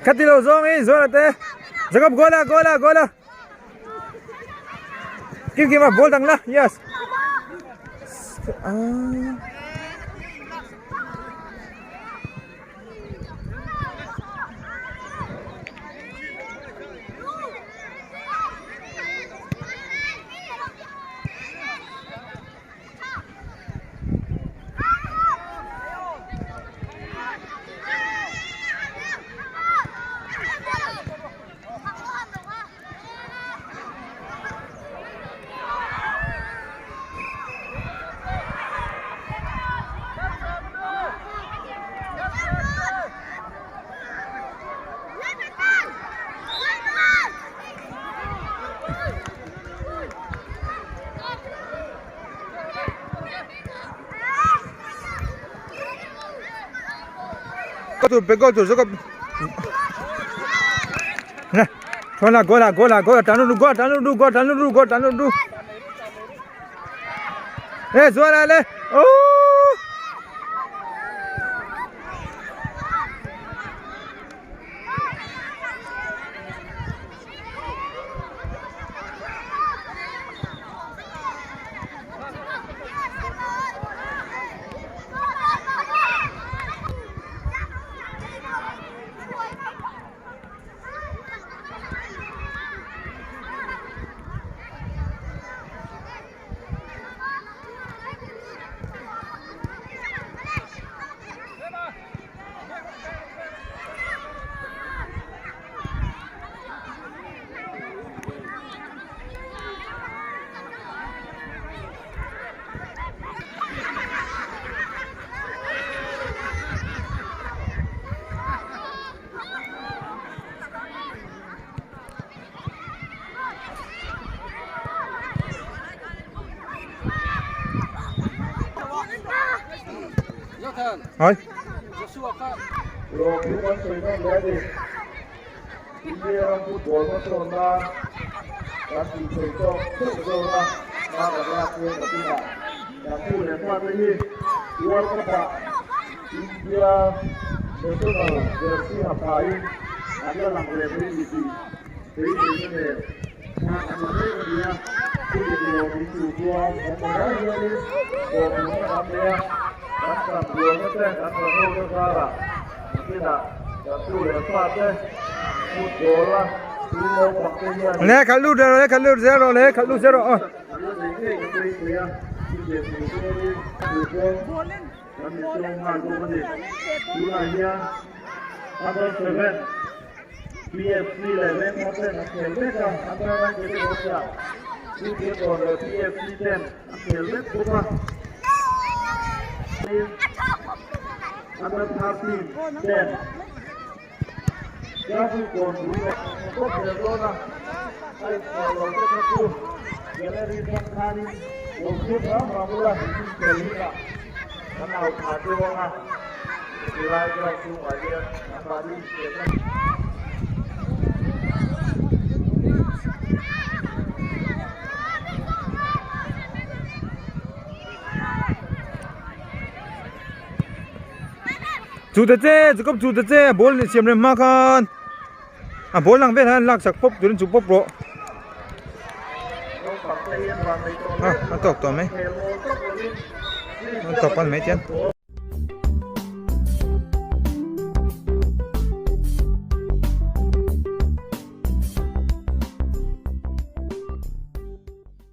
Khati lo zawng in Zuala te. Jacob goal a goal a goal a. Kim kim a ball dang la. Yes. Ah. Tur pe goal tur zawk a Thona goal a goal a goal a tan ru goal tan ru goal tan ru goal tan ru e zuala le oh Thôi. Le khalh lut zel rawh le khalh lut zel rawh le khalh lut zel rawh aw. Chu ta che chu kawp chu ta che a ball siam rem hma khan a ball ang vel hian lak sak pawp turin chu pawp rawh a a tawk tawh mai a tawk pan mai chian.